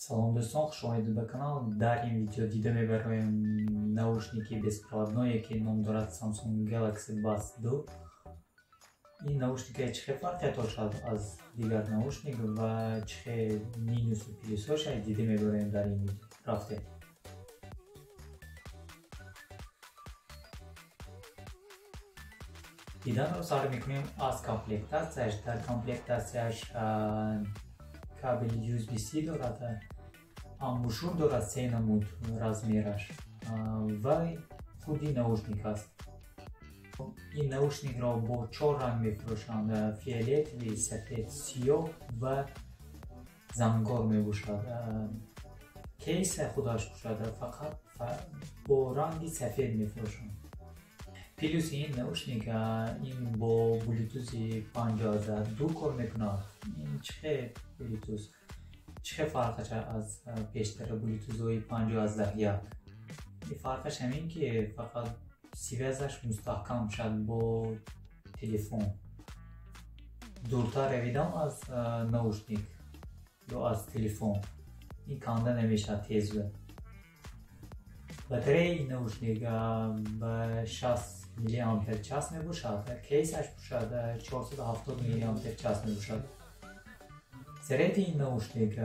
Салом, дӯстон, хуш омадед ба канал. Дар ин видео дида мебароем наушники беспроводное, ки ном дорад Samsung Galaxy Buds 2. Ин наушника чӣ хел фарқият дошад аз дигар наушник ва чӣ хел минусу плюсҳоша дида мебароем дар ин видео. Рафтем. Диданро сар мекунем аз комплектатсияш. Дар комплектатсияш кабели USB-C дорад, амбушюр дорад, се намуд размераш ва худи наушник аст. Ин наушникро бо чор ранг мефурӯшанд: фиолетовый, сафед, сиёҳ ва зангор мебошад. Кейса худаш бошад, фақат бо ранги сафед мефурӯшанд. Плюси ин наушник: ин бо Bluetooth 5.2 кор мекунад. Ин чӣ хел Bluetooth, чӣ хел фарқаш аз пештара Bluetooth-ҳои 5.1? Фарқаш ҳамин, ки фақат связаш мустаҳкам шад бо телефон. Дуртар равидан аз наушник ё аз телефон, ин канда намешавад тез. Батареяи ин наушник ба 60 миллиампер час мебошад, кейсаш бошад, 470 миллиампер час мебошад. Заряди ин наушник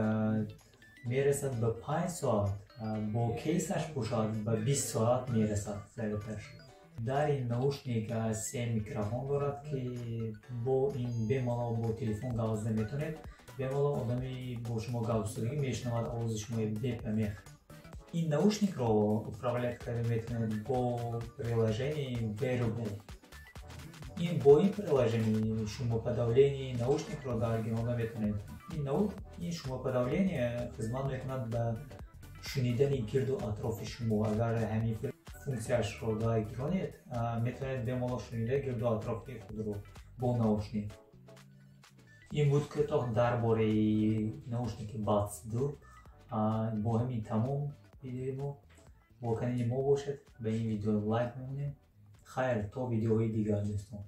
мерасад ба 5 соат, бо кейсаш бошад, ба 20 соат мерасад зарядаш. Дар ин наушник се микрофон дорад, ки бо ин бемалол бо телефон гап зада метавонед. Бемалол одами бо шумо гап задагӣ мешунавад овози шумои бепамех. Ин наушникро управлять карда метавонед бо приложении Wearable. Ин бо ин приложение шумоподавление наушникро даргиронда метавонед. Ин шумоподавление хизмат мекунад ба шунидани гирду атрофи шумо. Агар ҳамин функсияшро даргиронед, метавонед бемалол шунида гирду атрофи худро бо наушник. Ин буд кӯтоҳ дар бораи наушники Buds 2. Бо ҳамин тамом видеои мо. Бо канали мо бошед, ба ин видео лайк мемонем. Хайр, то видеоҳои дигар, дӯстон.